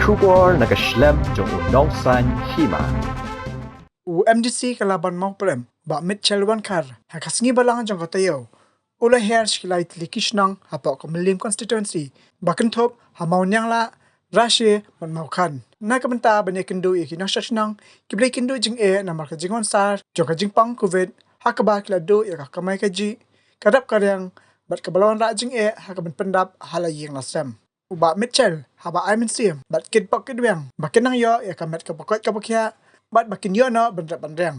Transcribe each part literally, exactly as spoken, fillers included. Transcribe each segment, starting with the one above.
Khubor na ka shlem jong u nongsan hima. U M D C ka Laban Mawprem, Bah Mitchell Wankhar, ha ka sngi Balang jong ka taïew u la hiar sha ki lai tylli ki shnong hapoh ka Mylliem constituency ba kynthup ha Mawniangla, Rashi bad Mawkhan, na ka bynta ban ïakynduh ïa ki nongshong shnong kiba la ïakynduh jingeh namar ka jingwan sar jong ka jingpang Covid, ha kaba ki la duh ïa ka kamai kajih, ka rep ka riang bad kaba la wanrah jingeh ha ka ban pyndap ha la ïing la sem. U Bah Mitchell haba ai mynsiem bad kit bok kit weng ba kin nang ïoh ïa ka met kaba koit kaba khiah bad ba kin ïoh noh ban rep ban riang.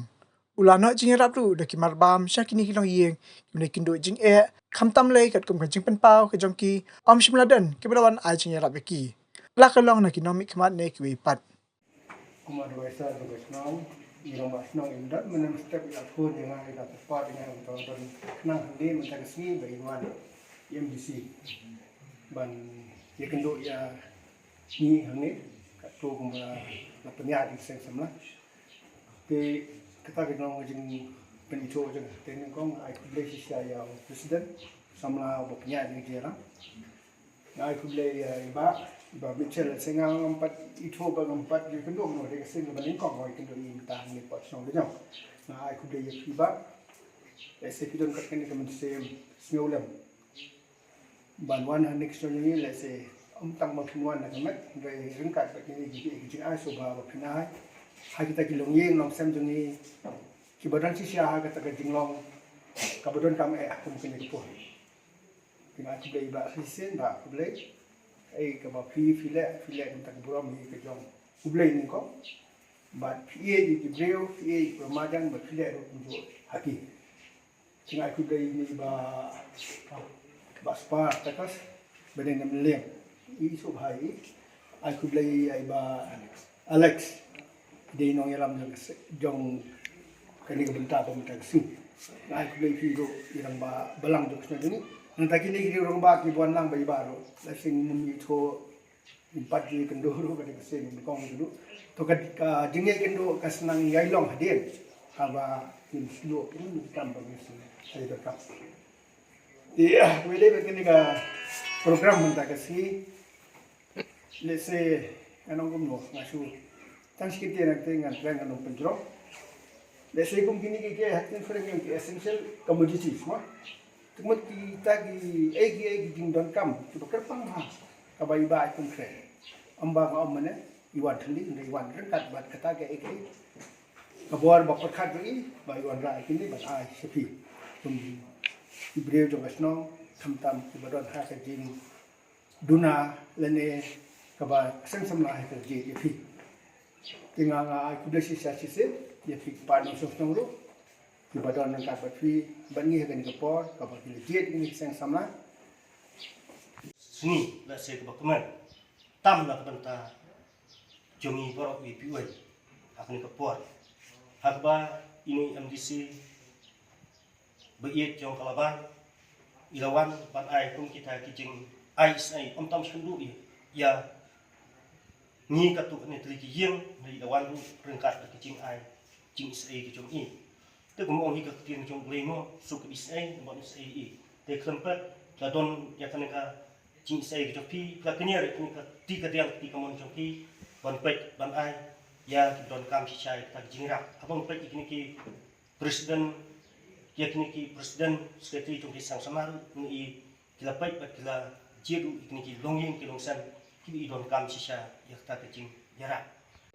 U la noh jingïarap ruh da ki marbam sha kine ki longïing kiba la ïakynduh jingeh, khamtam lei katkum ka jingpynpaw ka jong ki, ym shym la don kiba la wan ai jingïarap ïa ki, la ka long na ki nongmihkhmat ne kiwei pat. Kum advisor jong ka shnong, i rangbah shnong im don mynne mynstep i la phone ïa nga, i la pynpaw ïa nga, i la don khnang hangne mynta ka sngi ba in wan i M D C ban ïakynduh ïa ngi hangne, katto kumba la pynïaid ïa ki seng samla. Te kata ka long ka jingpynithuh jong nga. Te nyngkong ai khublei shisha ïa u president samla uba pynïaid ïa ka jingïalang. Nga ai khublei ïa i Bah, i Bah Mitchell, lehse nga ngam pat ithuh bad ngam pat ïakynduh kumno, dei ka sien kaba nyngkong nga ïakynduh ïa i mynta hangne hapoh shnong ka jong. Nga ai khublei ïa phi Bah. Lehse phi don kat kane ka mynsiem sngewlem ban wan hangne ka shnong jong ngi, lehse ym tang ba phin wan na ka met, hynrei ryngkat bad kine ki, ki jingaiei shuh ba phin ai ha kita ki longïing longsem jong ngi kiba don shisha ha kata ka jinglong kaba donkam eh ha kum kane ka por. Te nga ai khublei Bah shisien, Bah khublei. Ei, kaba phi, phi leh, phi leh kumta ka burom hi ka jong U Blei nyngkong. Bad phi ïeit ïa ki briew, phi ïeit ïa ki marjan, bad phi leh ruh kumjuh ha ki. Te nga ai khublei ïa i Bah, Bah Spar Takas, ba dei na Mylliem. I sngewbha ïa i. Ai khublei ïa i Bah Alex, dei nongïalam jong ka se-, jong kane ka bynta ba mynta ka sngi. Nga ai khublei ïa phi ruh i rangbah balang jong ka shnong jong ngi. Nangta kine ki rangbah kiba wan lang bad i Bah ruh, la seng ngim ithuh, ngim pat ju ïakynduh ruh, ka dei ka seng nyngkong ïakynduh. To ka, ka jingïakynduh ka sa nang ïai long hadien haba ngin shu ïoh kine ki kam ba ngin shu ïai donkam. Ïa, kawei de bad kane ka program mynta ka sngi. Lehse ngan ong kumno, nga shu tang shi kyntien, nangta ngan pyrshang ngan ong pynjrong. Lehse kum kine ki, ki ha ktien phareng ki ong ki essential commodities, mo. Te mut kita kiei kiei ki jingdonkam kiba kyrpang bha, kaba i Bah i pynkhreh. Ym ba nga ong mane i wan thylli, hynrei i wan ryngkat bad kata kiei kiei ka bor ba pyrkhat ïa i ba i wanrah ïa kine ban ai sha phi kum ki briew jong ka shnong, khamtam kiba don ha ka jing duna lane kaba seng samla ha ka jied ïa phi. Te nga, nga ai khublei shisha shisien ïa phi ki paid nongshong shnong ruh kiba don ryngkat bad phi bad ngi ha kane ka por kaba ki la jied ïa ngi ki seng samla. Sngi lehse kaba kmen tam na ka bynta jong ngi baroh ïa phi uwei ha kane ka por. Ha kaba ine i M D C ba ïeit jong ka Laban i la wan ban ai kum kita ki jingai isnei, ym tang shynduh ïa, ïa ngi katto katne tylli ki ïing, hynrei i la wan ruh ryngkat bad ki jingai jingisnei ki jong i. Te kumba ong hi ka ktien jong U Blei mo, suk ka isnei, ym ban isnei i. Te khlem pep la don ïa kane ka jingisnei ki jong phi, la kñia ïa kane ka ti ka diang ti ka mon jong phi ban peit ban ai ïa ki donkam shisha ïa kita ki jingïarap. Haba peit ïa kine ki president, ïa kine ki president, secretary jong ki seng samla ruh ngi i ki la peit bad ki la jied ruh ïa kine ki longïing ki longsem kiba i donkam shisha ïa kata ka jingïarap.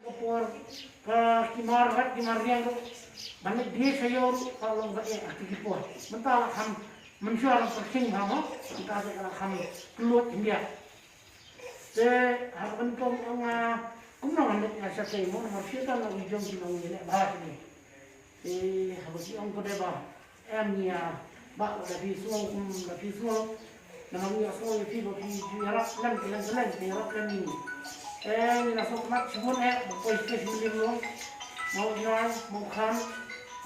Ka por ka ki mar rat ki mar riang ruh ban leit die sha ïew ruh ka long ba eh ha ki por. Mynta la kham mynshuwa la pyrshing bha mo, mynta ka la kham pynlut India. Te ha ka ban pom ong, ah, kumno ngan leit nga shatei mo, namar shuh tam la u jong ki nong ïaleh bha kine. Te haba ki ong ko dei ba em ïa ba la phi sngew, um, la phi sngew. Namar ngi ïa sngew ïa phi ba phi ju ïarap lem, lem, lem, phi ïarap lem ngi. Eh, ngi la sngewtynnat shibun eh ba poi sha Mylliem Long, Mawniang, Mawkhan,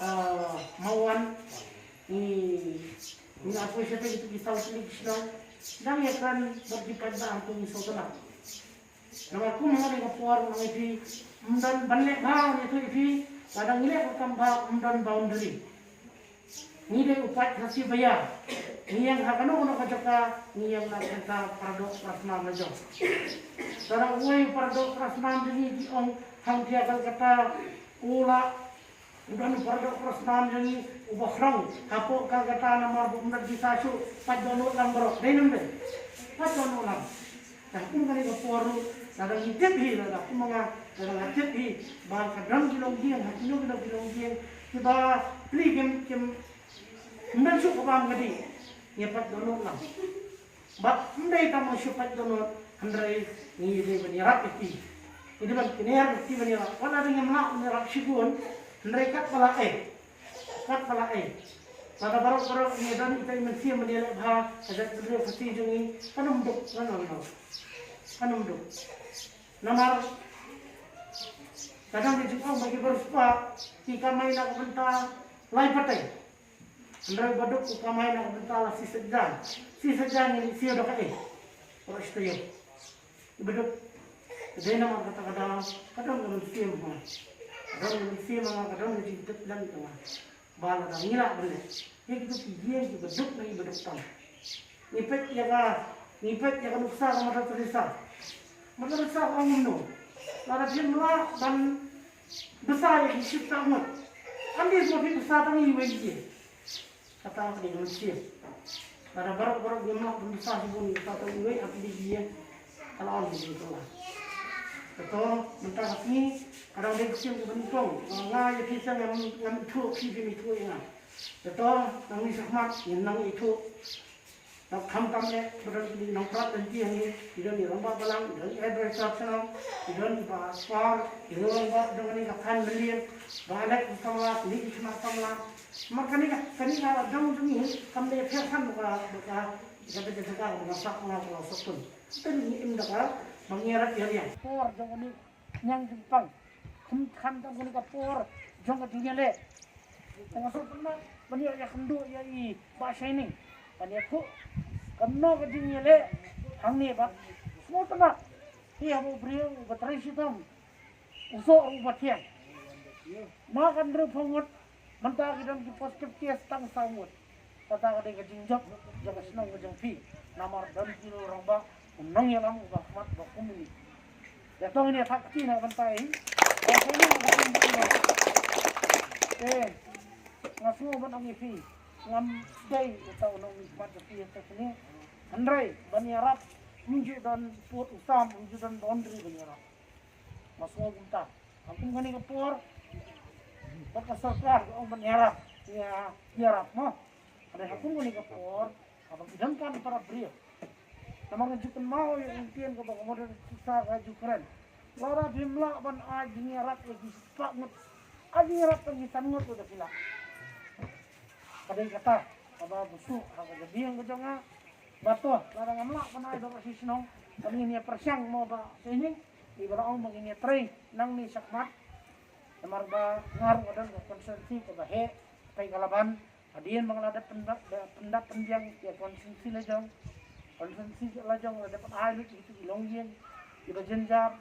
ah, Mawwan. Ngi, ngi la poi shatei kito ki saw tylli ki shnong. Dang ïakren bad ki paidbah hangto ngi sngewtynnat. Namar kum ha kane ka por ngi ong ïa phi, ym don ban leh bha, ngi ong ïa phi, lada ngi leh ka kam bha ym don boundary. Ngi dei u paid Khasi ba ïa, ngi ïeng ha kano kano ka jaka, ngi ïeng na ka bynta para doh para tnat la jong. Tara uwei u paradoh parasnam jong ngi ki ong hangta Kolkata u la u don u paradoh parasnam jong ngi uba khrong hapoh Kolkata namar ba um don visa shuh. Peit dohnud lang baroh, dei ne em dei? Peit dohnud lang. Te kum kane ka por ruh lada ngi tip hi, lada kum nga lada nga tip hi ba ka don ki longdieng ha kino kino ki longdieng kiba pli kim kim ym don shuh ka bam ka dih, ngi peit dohnud lang. Bad ym dei tang ba shu peit dohnud, hynrei ngi dei ban ïarap ïa ki. Ngi dei ban kynriah ïa ki ban ïarap. Wat la dei ngim lah ban ïarap shibun, hynrei katba lah eh. Katba lah eh. Lada baroh baroh ngi don ita i mynsiem ban ïaleh bha, ka jaitbynriew Khasi jong ngi kan ym duk, kan ym duk. Kan ym duk. Namar ka dang ka jingong ba ki bariewspah ki kamai na ka bynta lai pateng. Hynrei ba duk u kamai na ka bynta la shi seit jaiñ. Shi seit jaiñ ngi siew da kaei? Baroh shi taïew. Ba duk. Dei namar kata ka daw ka don ka mynsiem ha nga. Ka don ka mynsiem ha nga, ka don ka jingtip lem ha nga. Ba lada ngi lah ban leh ïa kito ki ïing kiba duk na kiba duk tam. Ngi peit ïa ka, ngi peit ïa ka nuksa ka Mother Teresa. Mother Teresa ka ong kumno? Lada phim lah ban bsa ïa ki shipta ngut, at least ma phi bsa tang iwei ïa. Kata ka dei ka mynsiem. Lada baroh baroh ngim lah ban bsa shibun, bsa tang iwei, at least ïa ka la ong ka jingkylla. Kato mynta ka sngi ka dang dei ka sien kaba nyngkong. Nga ïa phi sa ngam, ngam ithuh, phi phim ithuh ïa nga. Kato nangne shakhmat ngin nang ithuh. Dap khamtam eh ba don ki nongprat lynti hangne, ki don i rangbah balang, ki don i advisor shnong, ki don i bah Spar, ki don rangbah dong kane ka Khan Mylliem, bah Alex samla, kine ki khynnah samla. Namar kane ka, kane ka dong jong ngi kam dei pher khan ba ka, ba ka, ka dei ka jaka ba ka sah nga ka la sah pun. Te ngi im da ka ba ngi ïarap ïa riang. Por jong kane Ñiang jingpang. Kham, khamtam kane ka por jong ka jingïaleh. Nga sngewtynnat ban ïoh ïakynduh ïa i Bah Shining ban ïathuh kumno ka jingïaleh hangne bad sngewtynnat. Te haba u briew uba trei shitom u soh ruh uba thiang. Na ka hynriewphew ngut mynta ki don ki positive case tang saw ngut. Kata ka dei ka jingjop jong ka shnong ka jong phi. Namar don ki rangbah u nongïalam uba khmat ba kum ine. Ïa tong ine thak kti na ka bynta hi. Ïa tong ine thak kti na ka bynta hi. Eh, nga sngew ban ong ïa phi, ngam dei uta u nongmihkhmat jong phi ïa kane. Hynrei ban ïarap ym ju don pud u sam, ym ju don boundary ban ïarap. Nga sngew kumta. Ha kum kane ka por ba ka sorkar ka ong ban ïarap, ïa, ïarap mo. Hynrei ha kum kane ka por haba ki donkam para briew. Namar nga ju kynmaw ïa u ktien kaba ka Mother Teresa ka ju kren. Lada phim lah ban ai jingïarap ïa ki spah ngut, ai jingïarap tang ki san ngut ruh da phi lah. Ka dei kata kaba buh suk ha ka jabieng ka jong nga. Ba to, lada ngam lah ban ai baroh shi shnong, ba ngin ïa pyrshang mo Bah Shining, iba la ong ba ngin ïa trei nangne shakhmat. Namar ba nga ruh nga don ka constituency kaba heh, Pei Kalaban. Hadien ba nga la dep pyndap, pyndap pynbiang ïa constituency la jong, constituency la jong la dep ai lut ïa kitu ki longïing kiba jynjar.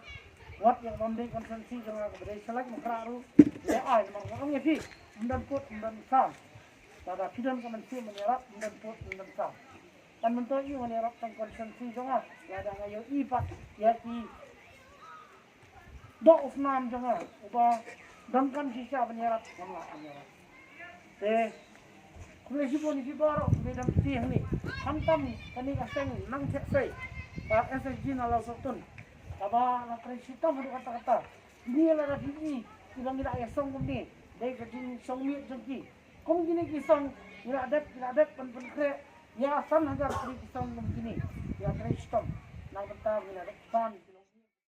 Wat ïa ka Bombay constituency jong nga kaba dei Salai Makhra ruh la ai, namar nga ong ïa phi, ym don pud ym don sam. Lada phi don ka mynsiem ban ïarap, ym don pud ym don sam. Kan myntoi ïa u ban ïarap tang constituency jong nga, lada nga ïohi pat ïa ki doh u snam jong nga uba donkam shisha ban ïarap, ngam lah ban ïarap. Te khublei shibun ïa phi baroh kiba dang kti hangne, khamtam kane ka seng Nongthyrsai, ka S H G na Lawsohtun, kaba la trei shitom haduh katta katta. Ngi lada phi i kiba ngi la ïasong kumne, dei ka jingsong miet jong ki. Kum kine ki song ngi la dep, ngi la dep ban pynkhreh ïa san hajar tylli ki song kum kine, ïa trei shitom na ka bynta ngi la dep ban.